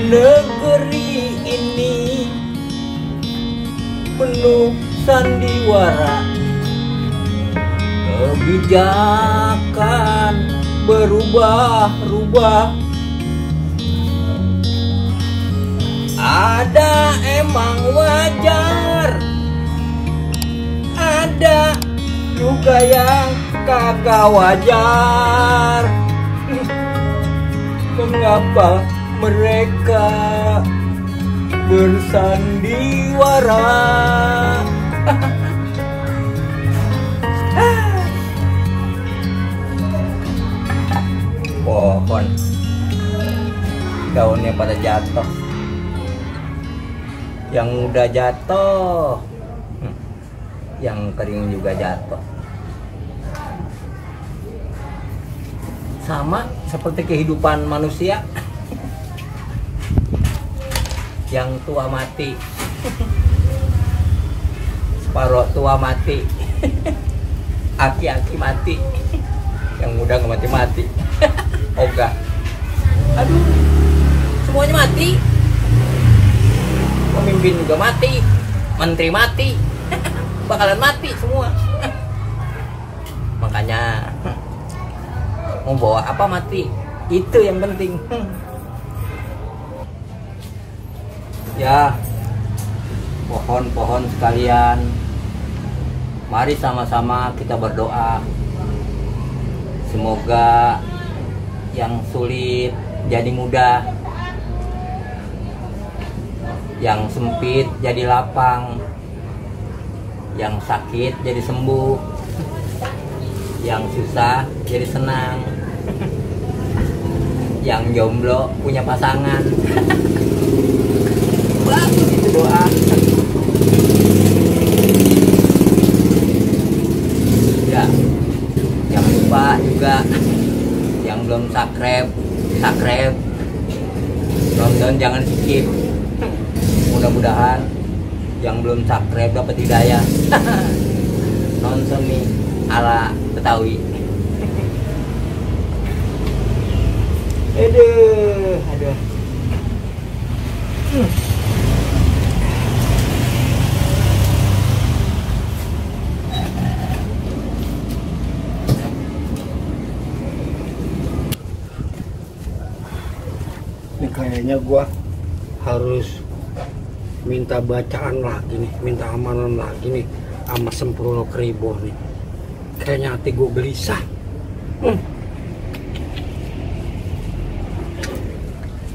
Negeri ini penuh sandiwara, kebijakan berubah-ubah. Ada emang wajar, ada juga yang kagak wajar. Mengapa mereka bersandiwara? Pohon daunnya pada jatuh, yang udah jatuh, yang kering juga jatuh. Sama seperti kehidupan manusia, yang tua mati, separuh tua mati, aki-aki mati, yang muda nggak mati-mati. Ogah, aduh, semuanya mati. Pemimpin juga mati, menteri mati, bakalan mati semua. Makanya mau bawa apa mati, itu yang penting. Ya, pohon-pohon sekalian, mari sama-sama kita berdoa. Semoga yang sulit jadi mudah, yang sempit jadi lapang, yang sakit jadi sembuh, yang susah jadi senang, yang jomblo punya pasangan. Bagus itu doa. Ya, jangan lupa juga yang belum subscribe, nonton jangan skip. Mudah-mudahan yang belum subscribe dapat hidayah. Nonton nih ala Betawi. Aduh. Ini kayaknya gua harus minta bacaan lagi nih, minta amalan lagi nih sama Sempro Kribo nih. Kayaknya hati gua gelisah.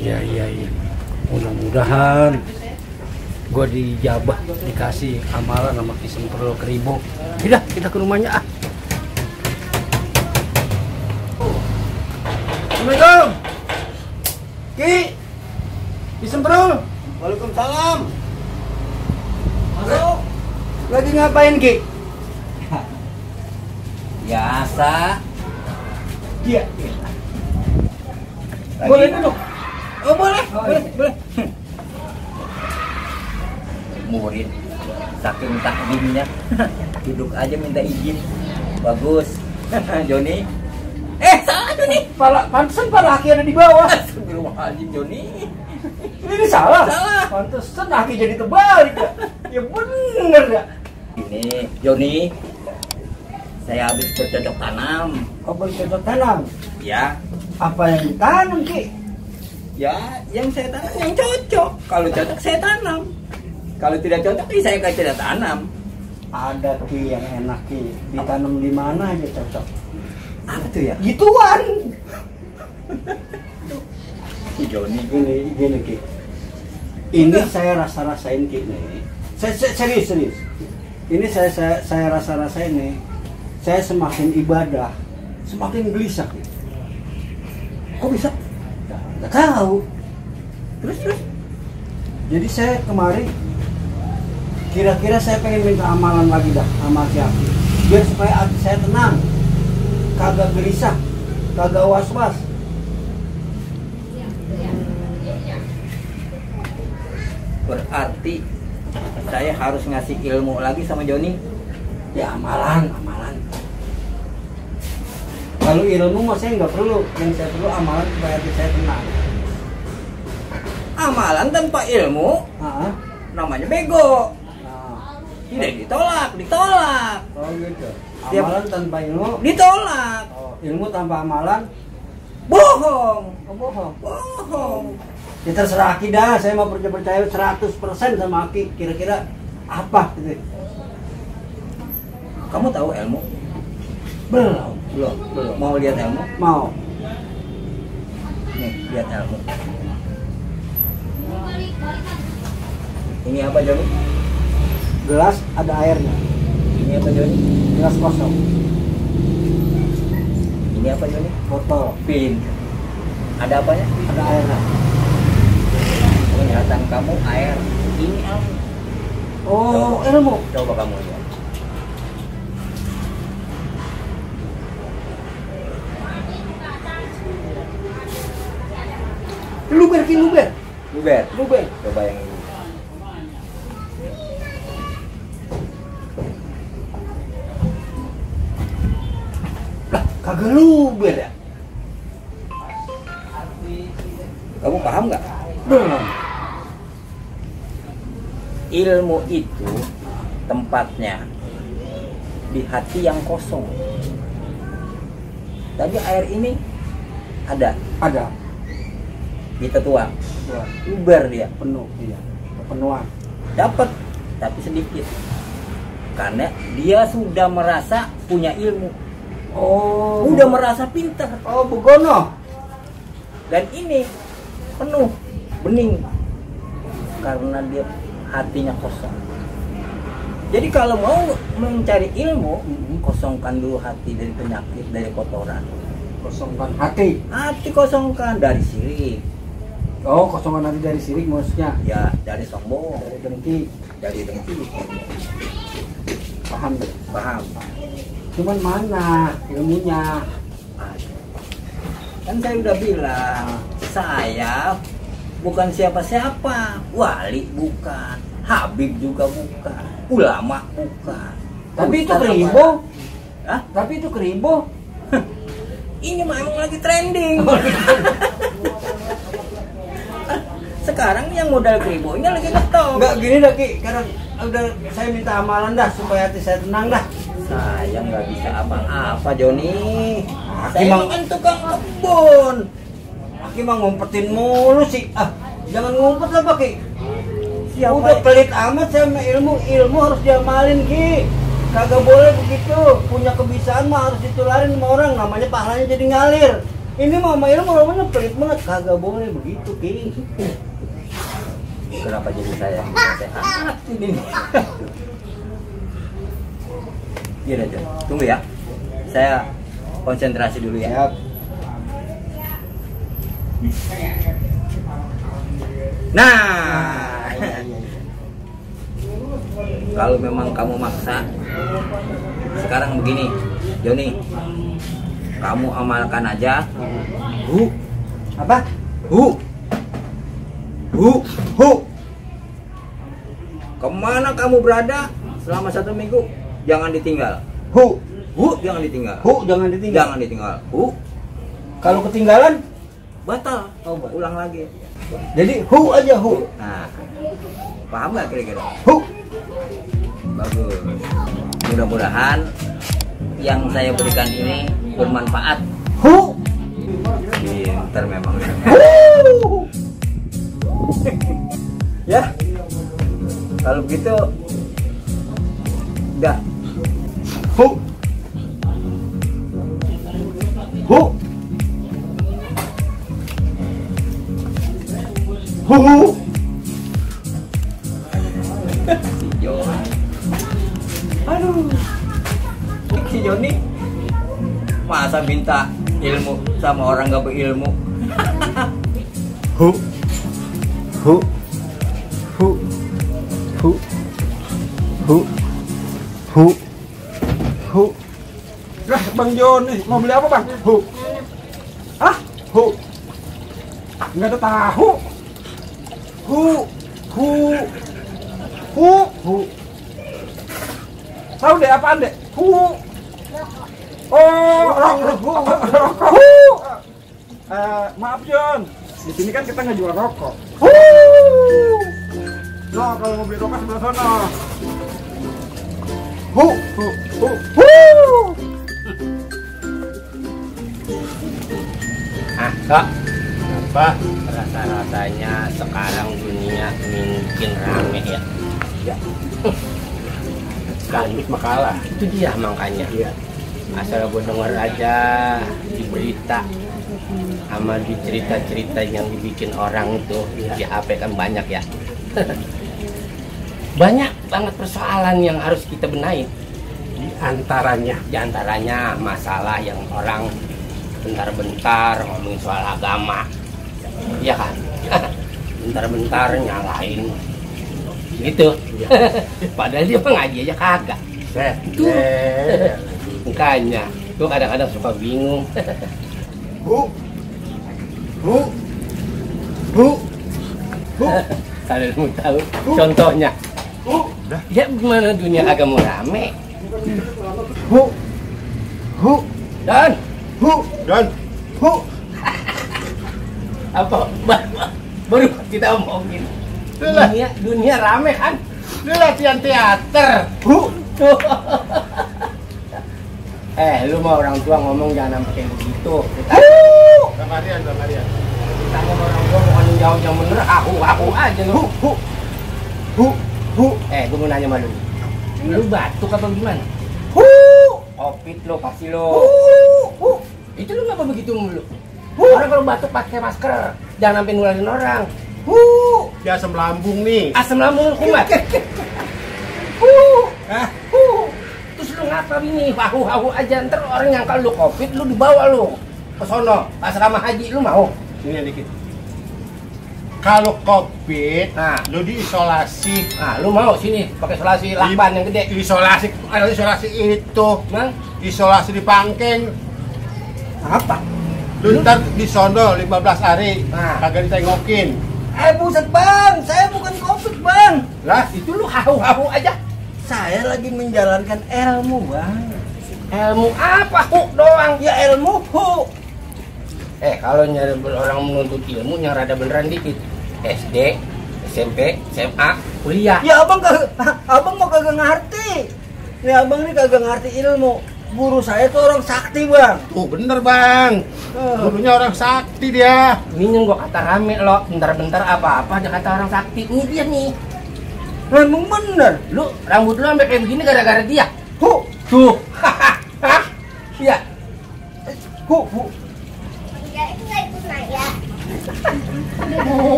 Iya. Mudah-mudahan gua dijabah, dikasih amalan sama Ki Sempro Kribo. Udah, kita ke rumahnya ah. Assalamualaikum. Ki Sempro. Waalaikumsalam. Masuk. Lagi ngapain Ki? Biasa. Iya. Boleh duduk. Oh boleh. Murid saking takdimnya duduk aja minta izin. Bagus. Joni. Salah Joni. Pantesan pala Aki ada di bawah. Astagfirullahaladzim Joni. Ini salah. Salah. Pantesan Aki jadi terbalik ya. Ya bener ya. Ini Joni, saya habis bercocok tanam. Kau bercocok tanam? Ya. Apa yang ditanam Ki? Ya, yang saya tanam yang cocok. Kalau cocok saya tanam. Kalau tidak cocok, saya tidak tanam. Ada Ki yang enak Ki. Ditanam di mana aja cocok. Apa tuh ya? Gituan. Joni. Gini Ki. Ini saya rasa-rasain Ki nih. Serius. Ini saya rasa-rasain nih. Saya semakin ibadah, semakin gelisah Ki. Kok bisa? Nggak tahu. Terus. Jadi saya kemarin kira-kira saya pengen minta amalan lagi dah sama si Aki. Biar supaya hati saya tenang, kagak gelisah, kagak was-was. Berarti saya harus ngasih ilmu lagi sama Joni. Ya amalan. Kalau ilmu mah saya nggak perlu. Yang saya perlu amalan supaya hati saya tenang. Amalan tanpa ilmu namanya bego. Tidak ditolak. Oh gitu. Tiap- Amalan tanpa ilmu Ditolak. ilmu tanpa amalan Bohong. bohong. Ya terserah Aki dah, saya mau percaya 100% sama Aki. Kira-kira apa gitu? Kamu tahu ilmu? Belum. Mau lihat ilmu? Mau. Nih, lihat ilmu. Ini apa Joni? Gelas ada airnya. Ini apa Joni? Gelas kosong. Ini apa Joni? Botol. Pin. Ada apanya? Ada airnya. Penglihatan kamu air. Ini ilmu. Oh, ilmu. Coba kamu lihat. Luber. Luber. Coba yang ini. Lah, kagak luber ya? Kamu paham nggak? Belum. Ilmu itu tempatnya di hati yang kosong. Tadi air ini ada, Ada. kita tuang, Wah, luber dia, penuh iya. Kepenuhan. dapat tapi sedikit. Karena dia sudah merasa punya ilmu, Oh, udah merasa pintar. Oh, Bugono. Dan ini penuh, bening, karena dia hatinya kosong. Jadi kalau mau mencari ilmu, kosongkan dulu hati dari penyakit, dari kotoran. Kosongkan hati. Hati kosongkan dari sirik, Oh, kosongan hati dari sirik maksudnya. ya dari sombong, Dari dengki. dari dengki. Paham deh. Paham? Cuman mana ilmunya? Kan saya udah bilang, saya bukan siapa-siapa, wali bukan, habib juga bukan, ulama bukan. Tapi itu Ustaz keribo. apa? Hah? Tapi itu keribo. Ini mah emang lagi trending. Sekarang yang modal keribonya lagi ngetop. Enggak gini dah Ki, karena udah saya minta amalan dah supaya hati saya tenang dah. Saya nggak bisa apa-apa Joni. Saya Gimana? kan tukang kebun. Aki mah ngumpetin mulu sih. Jangan ngumpet lah Pak Ki. Siapa Udah ya? pelit amat sama ilmu harus diamalin Ki. Kagak boleh begitu. Punya kebiasaan mah harus ditularin sama orang, namanya pahalanya jadi ngalir. Ini mah sama ilmu namanya pelit banget, kagak boleh begitu Ki. Kenapa jadi saya yang sehat ini? Iya dah, Jon. Tunggu ya. Saya konsentrasi dulu ya. Siap. Nah, kalau memang kamu maksa, sekarang begini, Joni, kamu amalkan aja. Apa? Hu. Kemana kamu berada selama 1 minggu, jangan ditinggal. Jangan ditinggal. Jangan ditinggal. Jangan ditinggal. Kalau ketinggalan, Batal. Oh, batal. Ulang lagi. jadi aja. Nah, paham nggak kira-kira? Hu. Bagus. Mudah-mudahan yang saya berikan ini bermanfaat. Pinter memang. Ya. Kalau begitu udah. Hu. Si Joni. Aduh. Si Joni masa minta ilmu sama orang gak berilmu. Lah, Bang Joni, mau beli apa, Bang? Enggak ada tahu. Tahu deh apaan deh? Oh, rokok. Maaf Jon, di sini kan kita nggak jual rokok. No, kalau mau beli rokok sebelah sana. Hu. Ah, Kak. Apa? Rasa-rasanya sekarang dunia mungkin rame ya. Ya. Gandus makalah. Itu dia makanya. Iya. Asal gue denger aja di berita sama di cerita-cerita yang dibikin orang itu di HP kan banyak ya. Banyak banget persoalan yang harus kita benahi. Di antaranya masalah yang orang bentar-bentar ngomongin soal agama. Iya kan? Bentar-bentar nyalain gitu. Padahal dia pengaji aja kagak. Tuh. Makanya tuh kadang-kadang suka bingung. Hu. Kalau mau tahu contohnya, ya gimana dunia agama rame. Hu. Dan apa baru kita omongin dunia rame kan. Lu latihan teater. Tuh. Lu mau orang tua ngomong jangan sampai kayak begitu. Bang Aryan. Ditanya sama orang tua bukan jawab yang bener, aku aja lu. Gue mau nanya sama lu. Lu batuk apa gimana? Covid lo pasti lo. Itu lu ngapa begitu mulu? Orang kalau batuk pakai masker, jangan sampai nularin orang. Dia asam lambung nih. Asam lambung kumat. Terus lu ngapa ini? Hahu aja, ntar orang nyangka lu Covid, lu dibawa lu ke sono, asrama haji, lu mau? Ini dikit. Kalau Covid, Nah. lu diisolasi. Nah, lu mau sini pakai isolasi lakban yang gede. Isolasi itu. Mang, Isolasi di Pangkeng. apa? Lu ntar di sono 15 hari. Nah. Kagak ditengokin. Buset bang, saya bukan Covid bang. Lah, itu lu hahu aja. Saya lagi menjalankan ilmu bang. Ilmu apa? Doang. Ya ilmu Kalau nyari orang menuntut ilmu yang rada beneran dikit. SD, SMP, SMA, kuliah. Ya abang mau kagak ngerti. Nih abang nih kagak ngerti ilmu. Guru saya tuh orang sakti bang. Tuh bener bang. Gurunya orang sakti dia. Ini yang gua kata rame lo, bentar-bentar apa-apa dia kata orang sakti. Ini dia nih. Emang bener. Lu rambut lu sampai kayak begini gara-gara dia. Tuh. Iya.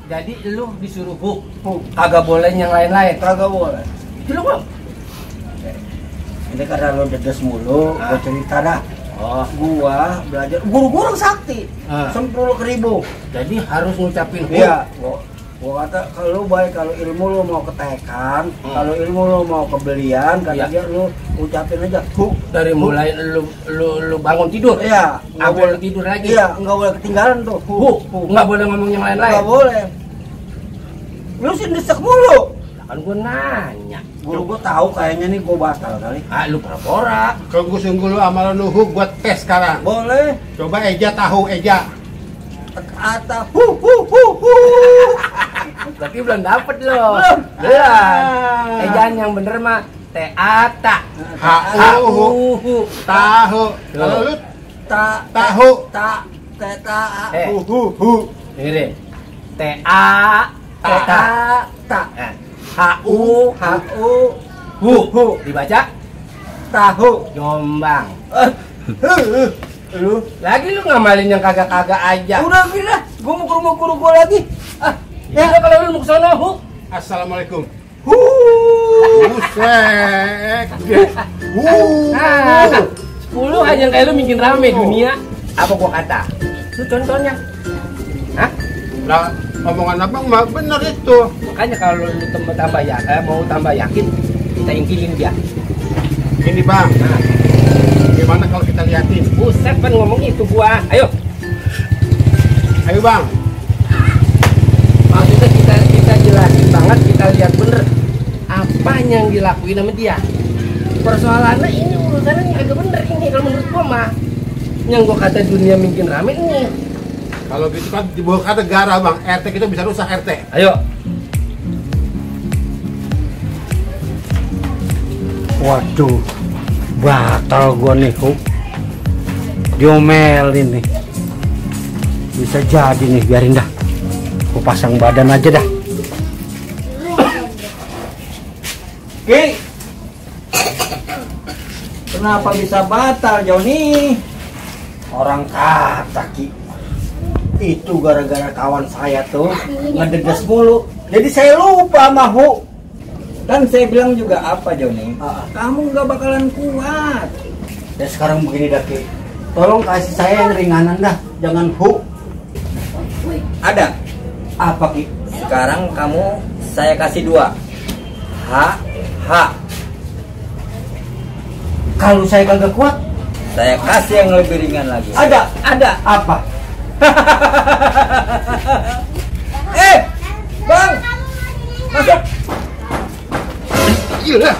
Jadi lu disuruh kagak boleh yang lain-lain. Kagak boleh. Itu lu bang. Ini karena lo dedes mulu, Ah. gue cerita dah. Oh, Gua belajar, guru orang sakti, Ah. 10.000. jadi harus ngucapin Iya, gua kata kalau baik kalau ilmu lo mau ketekan, kalau ilmu lo mau kebelian, kata Iya. dia lo ucapin aja. dari mulai lu bangun tidur. Iya, Nggak boleh tidur lagi. Iya, nggak boleh ketinggalan tuh. Nggak boleh ngomong yang lain-lain. Nggak boleh. Lu sih desek mulu. Kan gua nanya. Guru gua tahu kayaknya nih gua batal kali. Lu pura-pura. Kalau gue sungguh lu amalan nuhu buat tes sekarang. Boleh. Coba eja tahu eja. Ata Tapi belum dapet lo. Belum. Ejaan yang bener mah teata. Tahu. Kalau lu tahu. Dengerin. Teta. Hu. Dibaca tahu. Jombang. Lu Lagi lu ngamalin yang kagak-kagak aja. udah gila, gua mau ke rumah guru gua lagi. Ya kalau lu mau ke sono, Assalamualaikum. Buset. 10 aja yang kayak lu bikin rame dunia. Apa gua kata? Lu contohnya. Hah? Lah, omongan abang mah bener itu. Makanya kalau lu tambah ya, mau tambah yakin, kita intilin dia. Ini bang, gimana kalau kita liatin? Buset kan ngomong itu gua. Ayo. Ayo bang. Maksudnya kita jelasin banget, kita lihat bener apa yang dilakuin sama dia. Persoalannya ini urusannya agak bener ini kalau menurut gua mah. Yang gua kata dunia mungkin rame ini. Kalau gitu kan dibawa ke negara bang, RT kita bisa rusak RT. Ayo. Waduh, batal gua nih, Hu. Diomelin nih. Bisa jadi nih, biarin dah. Gua pasang badan aja dah. Ki, kenapa bisa batal Joni? Orang kata Ki, itu gara-gara kawan saya tuh ngededes mulu. Jadi saya lupa sama Hu. Kan saya bilang juga apa Joni? Kamu nggak bakalan kuat. Ya sekarang begini dah Ki. Tolong kasih saya yang ringanan dah, jangan Hu. Ada. Apa Ki? Sekarang kamu saya kasih 2. H. Kalau saya kagak kuat, Saya kasih yang lebih ringan lagi. ada Apa? Bang, masuk. Iya,